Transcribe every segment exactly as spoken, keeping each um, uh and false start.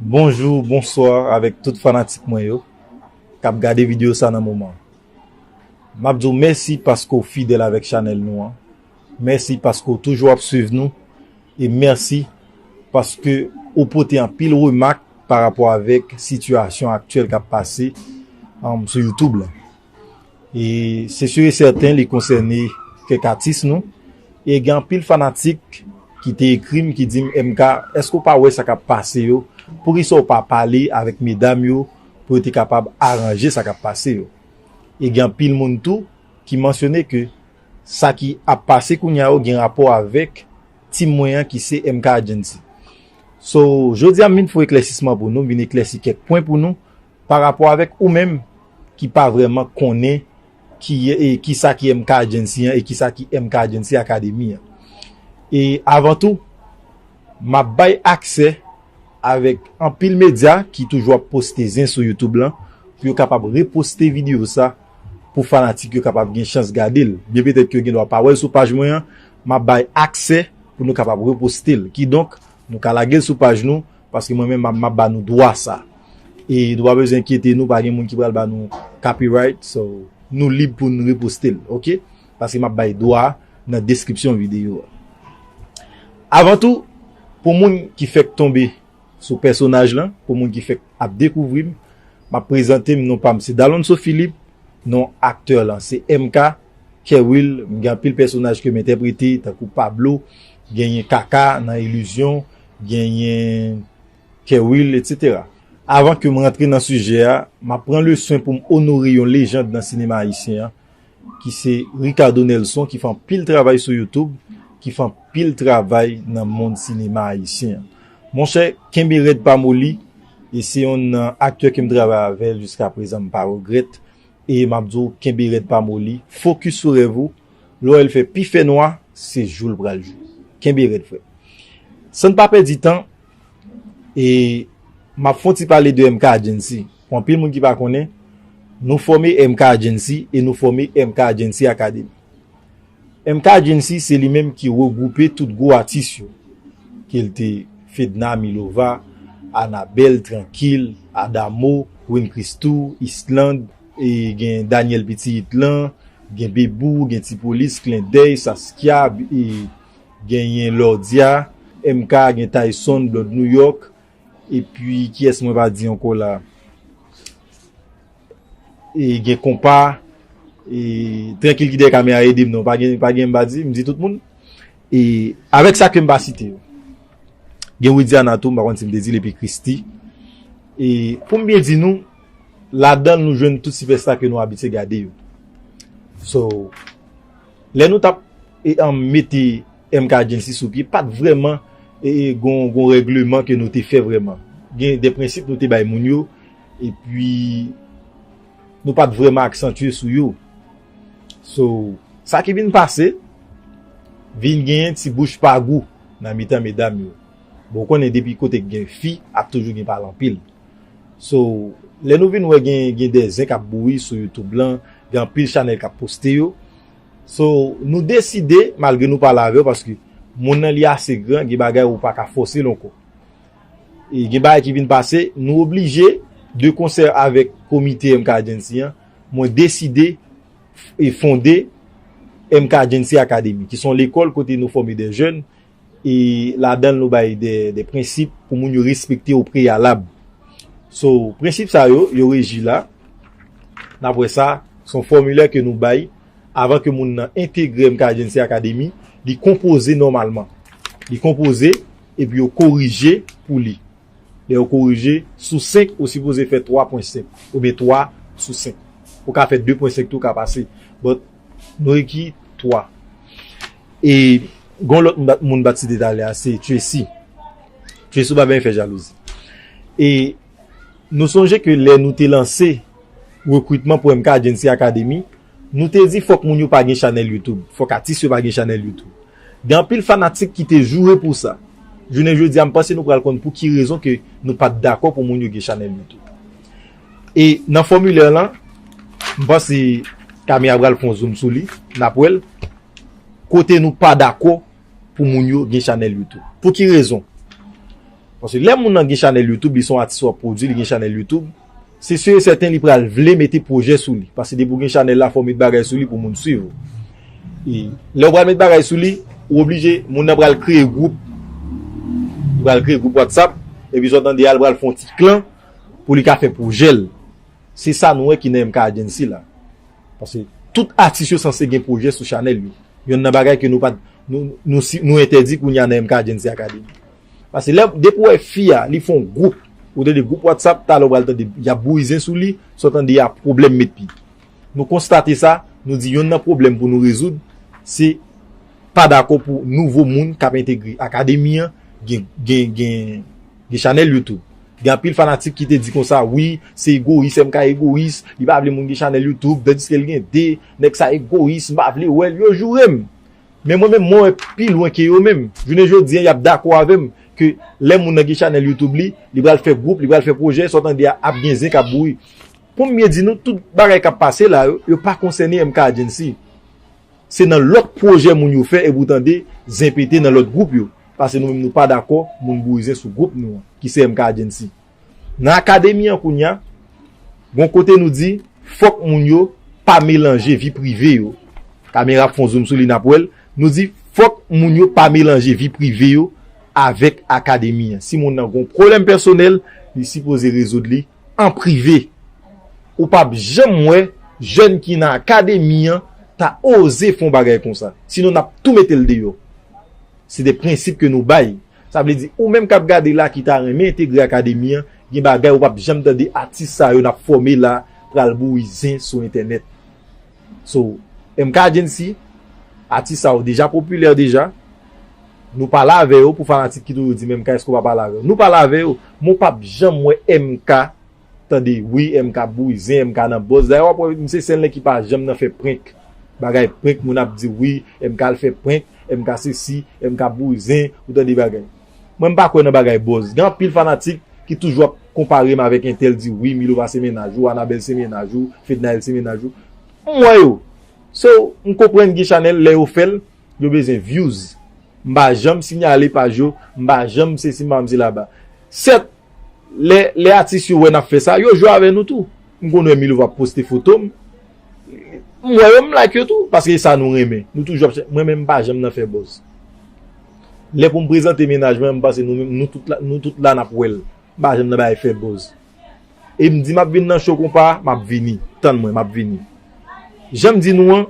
Bonjou, bonswa avèk tout fanatik mwen yo k ap gade videyo sa nan moman. M ap di w mèsi paske w fidèl avèk chanèl nou an. Mèsi paske w toujou ap swiv nou. E mèsi paske ou pote anpil remak pa rapò avèk sitiyasyon aktyèl k ap pase, um, sou YouTube la. E se si e sèten li konsène kèk atis nou. E gen anpil fanatik ki te ekri m, ki di m, M K, èske w pa wè sa k ap pase yo? Poukisa w pa pale avèk medam yo pou yo te kapab aranje sa k ap pase yo? E gen anpil moun tou ki mansyone ke sa ki ap pase kounye a yo gen rapò avèk team mwen an ki se M K Agency. So, jodi a m vin fè eklèsisman pou nou, m vin eklèsi kèk pwen pou nou pa rapò avèk ou menm ki pa vrèman konnen ki, e, kisa ki M K Agency an e kisa ki M K Agency Academy an. E avan tou, m ap bay aksè avèk anpil medya ki toujou ap poste zen sou YouTube lan pou yo kapab reposte videyo sa pou fanatik yo kapab gen chans gade l. Byen petèt ke yo gen dwa pa wè l sou paj mwen an, m ap bay aksè pou nou kapab reposte l. Kidonk, nou ka lage l sou paj nou, paske mwen menm m ap, m ap ba nou dwa sa. E nou pa bezwen enkyete nou, pa gen moun ki pral ba nou copyright, so nou lib pou n reposte l, oke? Paske m ap bay dwa a nan deskripsyon videyo a. Avan tou, pou moun ki fèk tonbe sou pèsonaj lan, pou moun ki fèk ap dekouvri m, m ap prezante m, non pa m se Dalonso Philippe, non aktè lan se M K, Kerwill, m gen anpil pèsonaj ke m entèprete, tankou Pablo, genyen Kaka nan Ilizyon, genyen Kerwill, etsetera. Avan ke m rantre nan sijè a, m ap pran le swen pou m onore yon lejand nan sinema ayisyen an, ki se Ricardo Nelson, ki fè anpil travay sou YouTube, ki fè anpil travay nan mond sinema ayisyen an. Monchè, kenbe rèd pa moli, e se yonn nan aktè ke m travay avè l jiska prezan, m pa regrèt, e m ap di w, kenbe rèd pa moli, fokis sou rèv ou, lè w wè l fè pi fè nwa, se jou l pral jou. Kenbe rèd, frè. San n pa pèdi tan, e m ap fè yon ti pale de M K Agency. Pou anpil moun ki pa konnen, nou fòme M K Agency e nou fòme M K Agency Academy. M K Agency se li menm ki regwoupe tout gwo atis yo, ke l te Fedna Milova, Anabel, Trankil, Adamo, Queen Christoo, Island, e gen Daniel Pitit lan, gen Bebou, gen Ti Polis, Klendèy, Saskia, e genyen Lordia, M K, gen Tyson, Blonde New York, epi kiyès mwen pa di ankò la? E gen Konpa, e Trankil ki dèyè kamera ede m non, pa gen, pa gen m pa di, m di tout moun. E avèk sa ke m pa site yo. Gen Widiana tou, m pa konn si m te di l, epi Christie. E pou m byen di nou, ladan l nou jwenn tout sipèsta ke nou abitye gade yo. So, lè nou t ap, e, an, mete M K Agency sou pye, pa t vrèman, e, e, gon, gon règleman ke nou te fè vrèman. Gen de prensip nou te bay moun yo, epi nou pa t vrèman aksantye sou yo. So, sa ki vin pase, vin genyen ti bouch pa gou nan mitan medam yo. Bon, ou konnen depi kote k gen fi, ap toujou gen pale anpil. So, lè nou vin wè gen, gen de zen k ap bouyi sou YouTube lan, gen anpil chanèl k ap poste yo. So, nou deside, malgre nou pale avè w, paske moun nan li ase gran, gen bagay ou pa ka fòse l ankò. E gen bagay ki vin pase, nou oblije, de konsè avèk komite M K Agency an, mwen deside e fonde M K Agency Academy, ki se yon lekòl kote nou fòme de jèn, e ladan l nou bay de, de prensip pou moun yo respekte o preyalab. So, prensip sa yo, yo reji la. N ap wè sa, se yon fòmilè ke nou bay avan ke moun nan entegre M K Agency Academy, li konpoze nòmalman. Li konpoze, epi yo korije pou li. Lè yo korije, sou senk, ou sipoze fè twa pwen senk, oubyen twa sou senk. Ou ka fè de pwen senk tou, ka pase. But, nou rekri twa. E, gon lòt moun bat, moun bat site talè a, se Tracy. Tracy, ou pa byen fè jalouzi. E, nou sonje ke lè nou te lanse rekritman pou M K Agency Academy, nou te di fòk moun yo pa gen chanèl YouTube, fòk atis yo pa gen chanèl YouTube. Gen anpil fanatik ki te joure pou sa. Jounen jodi a, m panse nou pral konn pou ki rezon ke nou pa t dakò pou moun yo gen chanèl YouTube. E nan fòmilè lan, m panse kamera pral fè yon zoom sou li, n ap wè l, kote nou pa dakò pou moun yo gen chanèl YouTube. Pou ki rezon? Paske lè moun nan gen chanèl YouTube, li se yon atis w ap pwodui, li gen chanèl YouTube, se si e sèten li pral vle mete pwojè sou li. Paske depi w gen chanèl la, fò w met bagay sou li pou moun swiv ou. E lè w pral met bagay sou li, ou oblije, moun nan pral kreye gwoup. Li pral kreye gwoup WhatsApp, epi sa w tande a, li pral fè yon ti klan pou li ka fè pwojè l. Se sa nou wè ki nan M K Agency la. Paske tout atis yo sanse gen pwojè sou chanèl yo. Yonn nan bagay ke nou pa t, nou, nou, si- nou entèdi kounye a nan M K Agency Academy. Paske lè, depi w wè fi a, li fè yon gwoup, ou tande gwoup WhatsApp, talè w pral tande y ap bouyi zen sou li, sa w tande a pwoblèm met pi. Nou konstate sa, nou di yonn nan pwoblèm pou nou rezoud, se pa dakò pou nouvo moun k ap entegre akademi an gen, gen, gen, gen chanèl YouTube. Gen anpil fanatik ki te di konsa, wi, se egoyis, M K egoyis, li pa vle moun gen chanèl YouTube, tandiske l gen de, nèg sa egoyis, m pa vle wè l, yo joure m. Men mwen menm, mwen wè pi lwen ke yo menm. Jounen jodi a, y ap dakò avè m ke lè moun nan gen chanèl YouTube li, li pral fè gwoup, li pral fè pwojè, sa w tande a ap gen zen k ap bouyi. Pou m byen di nou, tout bagay k ap pase la yo, yo pa konsène M K Agency. Se nan lòt pwojè moun yo fè epi w tande zen pete nan lòt gwoup yo. Paske nou menm nou pa dakò moun bouyi zen sou gwoup nou an, ki se M K Agency. Nan akademi an kounye a, gon kote nou di, fòk moun yo pa melanje vi prive yo. Kamera ap fè yon zoom sou li, n ap wè l. Nou di, fòk moun yo pa melanje vi prive yo avèk akademi an. Si moun nan gon pwoblèm pèsonèl, li sipoze rezoud li an prive. Ou p ap janm wè jèn ki nan akademi an ta oze fè yon bagay konsa. Sinon, n ap tou mete l deyò. Se de prensip ke nou bay. Sa vle di, ou menm k ap gade la ki ta renmen entegre akademi an, gen bagay ou p ap janm tande atis sa yo n ap fòme la pral bouyi zen sou entènèt. So, M K Agency, atis sa yo deja popilè deja. Nou pale avè yo pou fanatik ki toujou di, "M K, èske w pa pale avè yo?" Nou pale avè yo, men w p ap janm wè M K tande, wi, M K ap bouyi zen, M K nan buzz. Dayè, w ap wè, misye sèl nèg ki pa janm nan fè prank. Bagay prank, moun ap di, wi, M K al fè prank, M K sesi, M K ap bouyi zen, ou tande bagay. Mwen, m pa kwè nan bagay buzz. Gen anpil fanatik ki toujou ap konpare m avèk entèl, di, wi, Milova se mennaj ou, Anabèl se mennaj ou, Fednaelle se mennaj ou. M wè yo. So, m konprann gen chanèl, lè yo fè l, yo bezwen views. M pa janm siyale paj yo, m pa janm sesi, m pa janm se laba. Sèt, lè, lè atis yo wè n ap fè sa, yo jwe avè nou tou. M konn wè Milova ap poste foto m. M wè yo, m like yo tou, paske e sa nou renmen. Nou toujou ap chè-, mwen menm m pa janm nan fè buzz. Lè pou m prezante mennaj mwen, m panse nou menm, nou tout la, nou tout la n ap wè l. M pa janm nan bay fè buzz. E m di m ap vin nan show konpa, m ap vini. Tann mwen, m ap vini. Jan m di nou an,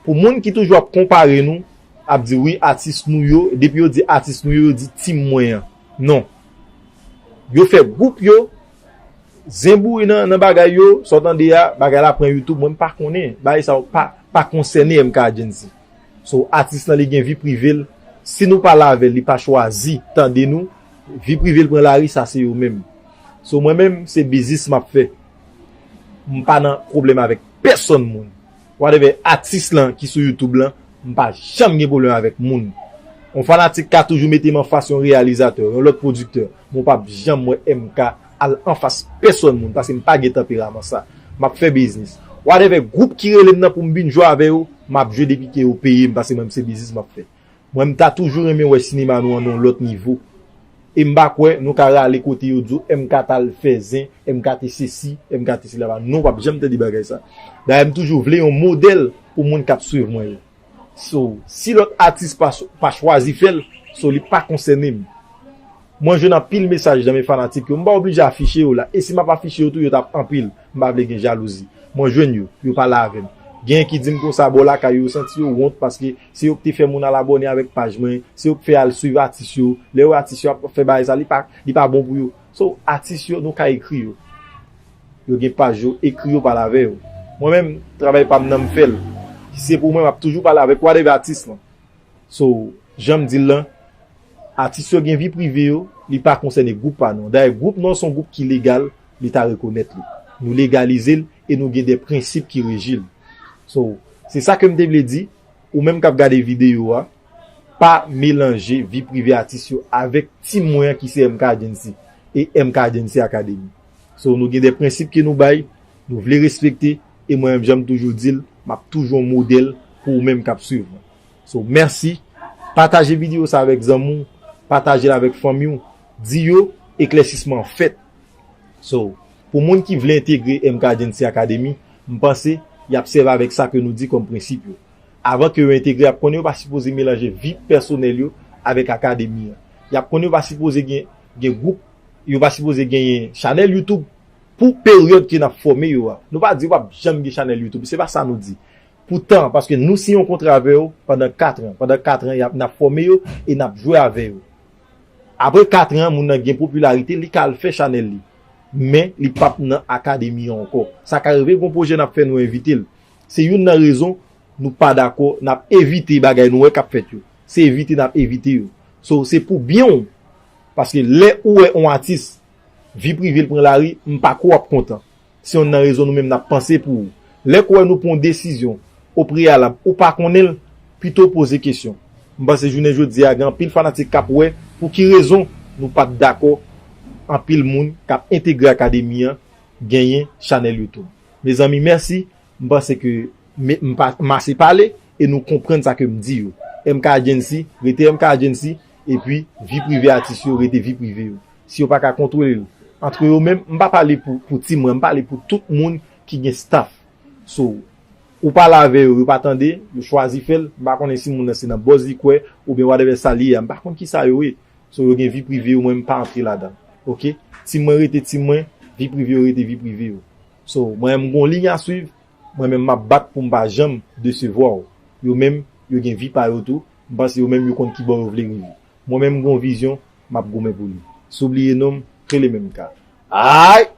pou moun ki toujou ap konpare nou, ap di wi, atis nou yo, depi yo di atis nou yo, yo di team mwen an. Non. Yo fè gwoup yo, zen bouyi nan, nan bagay yo, sa w tande a, bagay la pran YouTube, mwen m pa konnen. Bagay sa yo pa, pa konsène M K Agency. So, atis lan li gen vi prive l. Si nou pale avè l, li pa chwazi tande nou, vi prive l pran lari, sa se yo menm. So, mwen menm, se biznis m ap fè. M pa nan pwoblèm avèk pèsonn moun. Whatever atis lan ki sou YouTube lan, m pa janm gen pwoblèm avèk moun. Yon fanatik ka toujou mete m anfas yon reyalizatè, yon lòt pwodiktè, men w p ap janm wè M K al anfas pèsonn moun, paske m pa gen tanperaman sa. M ap fè biznis. Whatever gwoup ki rele m nan pou m vin jwe avè yo, m ap jwe depi ke yo peye m, paske mwen, se biznis m ap fè. Mwen, m ta toujou renmen wè sinema nou an nan yon lòt nivo. E m pa kwè nou ka rale kote yo di w M K t al fè zen, M K te sesi, M K te sela. Non, w p ap janm tande bagay sa. Dayè, m toujou vle yon modèl pou moun k ap swiv mwen yo. So, si lòt atis pa, pa chwazi fè l, so, li pa konsène m. Mwen jwenn anpil mesaj nan men fanatik yo. M pa oblije afiche yo la. E si m ap afiche yo tou, yo t ap anpil. M pa vle gen jalouzi. Mwen jwenn yo, yo pale avè m. Genyen ki di m konsa, bò lakay yo, yo santi yo wont paske se yo ki te fè moun al abòne avèk paj mwen, se yo ki fè al swiv atis yo. Lè yo wè atis yo ap fè bagay sa, li pa, li pa bon pou yo. So, atis yo, nou ka ekri yo. Yo gen paj yo, ekri yo, pale avè yo. Mwen menm, travay pa m nan m fè l. Si se pou mwen, m ap toujou pale avèk whatever atis lan. So, jan m di l lan, atis yo gen vi prive yo, li pa konsène gwoup pa nou an. Dayè, gwoup nou an se yon gwoup ki legal, Leta rekonèt li. Nou legalize l e nou gen de prensip ki reji l. So, se sa ke m te vle di, ou menm k ap gade videyo a, pa melanje vi prive atis yo avèk team mwen an ki se M K Agency e M K Agency Academy. So, nou gen de prensip ke nou bay, nou vle respekte, e mwen menm, jan m toujou di l, m ap toujou yon modèl pou ou menm k ap swiv mwen. So, mèsi. Pataje videyo sa avèk zanmi w, pataje l avèk fanmi w. Di yo, eklèsisman an fèt. So, pou moun ki vle entegre M K Agency Academy, m panse y ap sèvi avèk sa ke nou di kòm prensip yo. Avan ke yo entegre, y ap konnen yo pa sipoze melanje vi pèsonèl yo avèk akademi an. Y ap konnen yo pa sipoze gen, gen gwoup, yo pa sipoze genyen chanèl YouTube pou peryòd ke n ap fòme yo a. Nou pa di yo p ap janm gen chanèl YouTube, se pa sa nou di. Poutan, paske nou siyen yon kontra avè yo pandan kat an. Pandan kat an, y ap, n ap fòme yo e n ap jwe avè yo. Apre kat an, moun nan gen popilarite, li ka al fè chanèl li. Men, li p ap nan akademi an ankò. Sa ka rive, gon pwojè n ap fè, nou envite l. Se youn nan rezon nou pa dakò, n ap evite bagay nou wè k ap fèt yo. Se evite n ap evite yo. So, se pou byen w. Paske lè ou wè yon atis, vi prive l pran lari, m pa kwè w ap kontan. Se youn nan rezon nou menm n ap panse pou ou. Lè k ou wè nou pran yon desizyon o preyalab, ou pa konnen l, pito w poze kesyon. M panse jounen jodi a, gen anpil fanatik k ap wè pou ki rezon nou pa t dakò anpil moun k ap entegre akademi an genyen chanèl YouTube. Mezanmi, mèsi. M panse ke m, m pa, m ase pale e nou konprann sa ke m di yo. M K Agency, rete M K Agency, epi vi prive atis yo, rete vi prive yo. Si yo pa ka kontwole l antre yo menm, m pa pale pou, pou Ti Mwen, m pale pou tout moun ki gen staff. So, ou pale avè yo, yo pa tande, yo chwazi fè l, m pa konnen si moun nan se nan buzz li kwè, oubyen whatever sa li ye a, m pa konn kisa yo ye. So, yo gen vi prive yo, mwen m pa antre ladan. Oke? Ti Mwen rete Ti Mwen, vi prive yo rete vi prive yo. So, mwen menm m gon liy a swiv, mwen menm m ap bat pou m pa janm desevwa w. Yo menm, yo gen vi pa yo tou, m panse yo menm yo konn ki bò yo vle rive. Mwen menm m gon vizyon, m ap goumen pou li. Si w bliye non m, rele menm ka. Ay!